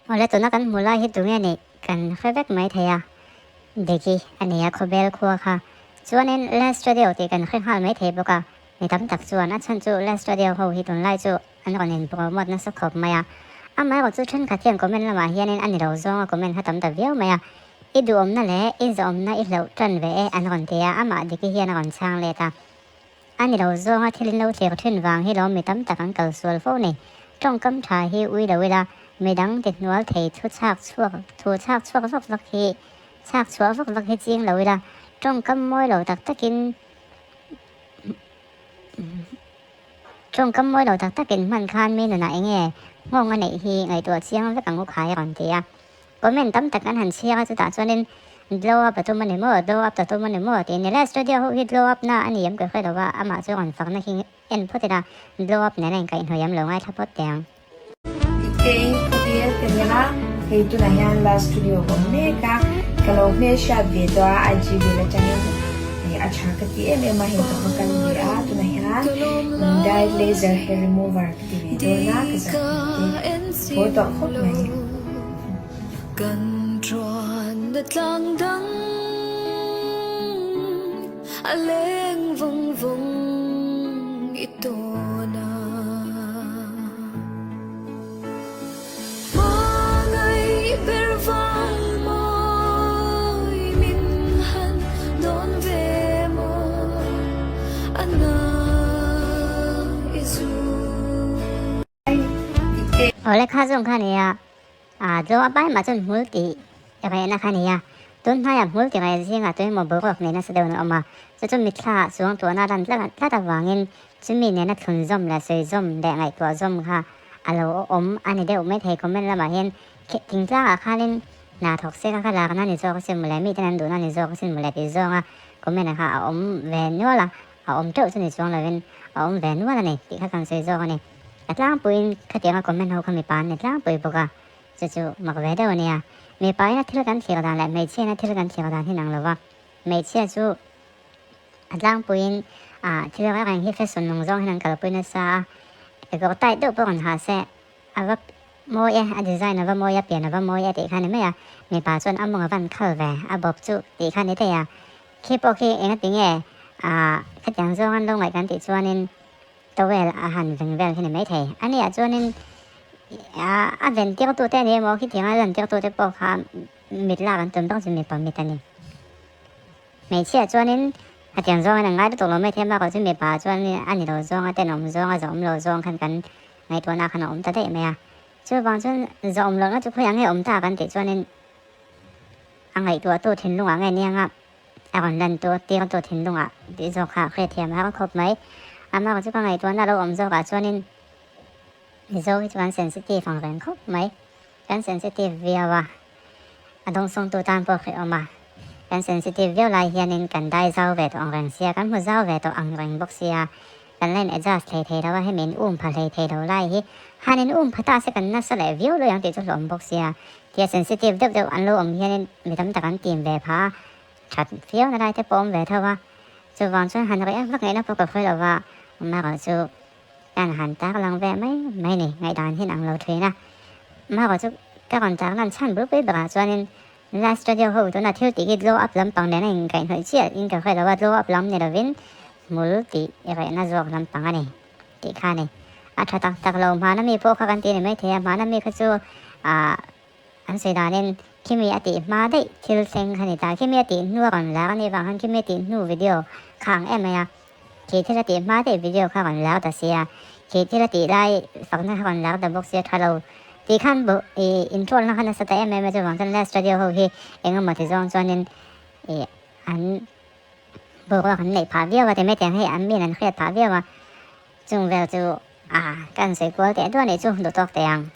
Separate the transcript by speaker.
Speaker 1: Awle tuna kan hmuh lai hi tunge nih kan hre vek mai thei a, Diki a ni a khawbel khua kha. Chuanin Lestradio tih kan hre nghal mai thei bawk a, mi tam tak chuan a chhan chu Lestradio ho hi tunlai chu an rawn in promote nasa khawp mai a. Amaherawh chu thenkhat hian comment lamah hianin a ni lo zawnga comment kha tam ta viau mai a, I duhawmna leh i zawhawmna i hlauh tan ve e an rawn ti a, amah Diki hian a rawn chhang let a. A ni lo zawnga thil in lo thlir thin vang hi lawm mi tam tak an kal sual fo ni. Tawngkam tha hi ui lo ila, midang ti hnual thei thu chhak chhuak thu chhak chhuak vak vak hi chhak chhuah vak vak hi ching lo ila, tawngkam mawi lo tak takin tawngkam mawi lo tak takin hman khan mi nunah enge nghawng a neih hi ngaihtuah chiang vek ang u khai a rawn ti a. Comment tam tak an han chhiar a, chutah chuanin glow up a tum a ni maw, glow up ta tum a ni maw tih a ni. Last studio ho hi glow up na a ni em ka hre lo a, amah chu rawn fakna hi en phawt ila, glow up nen a inkaihhnawih em lo ngaithla phawt teh ang.
Speaker 2: Tei khawvel ka nia, hei tunah hian last studio ka awm mek a, ka lo hmelhriat ve tawh a, IG vel atangin hei a tha ka ti em em a, hei ka va kal ve a, tunah hian diet laser hair remover ka ti ve dawn a, ka zah te phur tawh khawp mai.
Speaker 3: Kan chuan na tlang dang a leng vawng vawng i tawn a. Hmangaih ber val mawi min han dawn ve maw a na i zu.
Speaker 1: Awle kha zawng kha nia, a tlo a pai mah chuan hmul tih rehna kha nia, tun hnaia hmul tih reh zingah tuemaw boruak nei nasa deuhin a awm a, chu chu mitthla ah chuang tuahna lan tlat tlat avangin chumi nena thlun zawm leh sawi zawm leh ngaihtuah zawm kha a lo awm a ni deuh mai thei. Comment lamah hian thingtlangah khanin hna thawk se kha kha lakna ni zawk asin mawle, miten an duhna ni zawk asin mawle tih zawnga comment ah kha a awm ve nual a. A awm teuh chu ni chuang lovin a awm ve nual a ni tih kha kan sawi zawk a ni. A tlangpuiin khatianga comment ho kha mipa an ni tlangpui bawk a, chu chu mak ve deuh a nia. Mipa ina thil kan thlir dan leh hmeichhia ina thil kan thlir dan hi nang lo va, hmeichhia chu a tlangpuiin ah thil reng reng hi fashion nung zawng hian an kalpui nasa a, kekawr tight deuh pawh rawn ha se a va mawi e, a design a va mawi a, pian a va mawi e tih kha a ni mai a, mipa chuan a mawng a van khal ve, a bawp chu tih kha a ni daih a. Khi pawh khi enga ti nge ah khatiang zawng an lo ngaih kan tih chuanin towel a han veng vel khi ni maithei. A nia chuanin a ven tir tute a ni emaw khitiang a lan tir tute pawh kha mit lak an tum bak chu mipa mit a ni. Hmeichhia chuanin khatiang zawngin an ngai lutuk lo maithei bakah chu mipa chuanin a ni lo zawng a tenawm zawng a zawhawm lo zawng khan kan ngaihtuahna khan a awm ta daih mai a. Chuvang chuan zawhawm lohna chu khawiah nge awm ta kan tih chuanin A ngaihtuahtu thinlungah nge nianga a rawn lan tu tirtu thinlungah tih zawk kha hriatthiam a har khawp mai. Amah chu ka ngaihtuahna lo awm zawkah chuanin Mizo hi chu kan sensitive ang reng khawp mai. Kan sensitive viau a, a dawngsawngtu tan pawh hrehawm a. Kan sensitive viau lai hianin kan dai zau ve tawh ang reng sia, kan hmu zau ve tawh ang reng bawk sia, kan la in adjust hlei thei lo a, hemi in um pha hlei thei lo lai hi han in um pha ta se kan nasa leh viau lui ang tih chu hlawm bawk sia. Tia sensitive deuh deuh an lo awm hianin mi tam tak an tim ve pha a, that viau na lai te pawh awm ve tho a, chuvang chuan han react vak ngaihna pawh ka khawi lo va, Marawh chu kan han tar lang ve mai mai ni, ngaihdan hin ang lo thin a, Marawh chu ka rawn tar lan chhan bulpui berah chuanin last studio ho tuna thil tih hi glow up lampang nen a inkaihhnawih chiah in ka hre lo a, glow up lam ni lovin hmul tih rehna zawk lampang a ni. Tih kha a ni. A tha tak tak lo, hmana mi pawh kha kan ti a ni maithei a, hmana mi kha chu ah an sawi danin khimi a tih hma daih thil thleng kha ni ta, khimi a tih hnu a rawn lar a nih vang khan khimi a tih hnu video kha ang em mai a, khi thil a tih hma daih video kha a rawn lar ta si a, khi thil a tih lai fakna kha a rawn lar ta bawk si a tha lo tih khan bu ih introll na kha nasa ta em em a, chuvang chuan last radio ho hi engemaw ti zawng chuanin ih an Boruak an neih phah viau a ti mai teh ang hei an min an hriat phah viau a, chung vel chu a kan sawi kual teh duah nih chu duh tawk teh ang.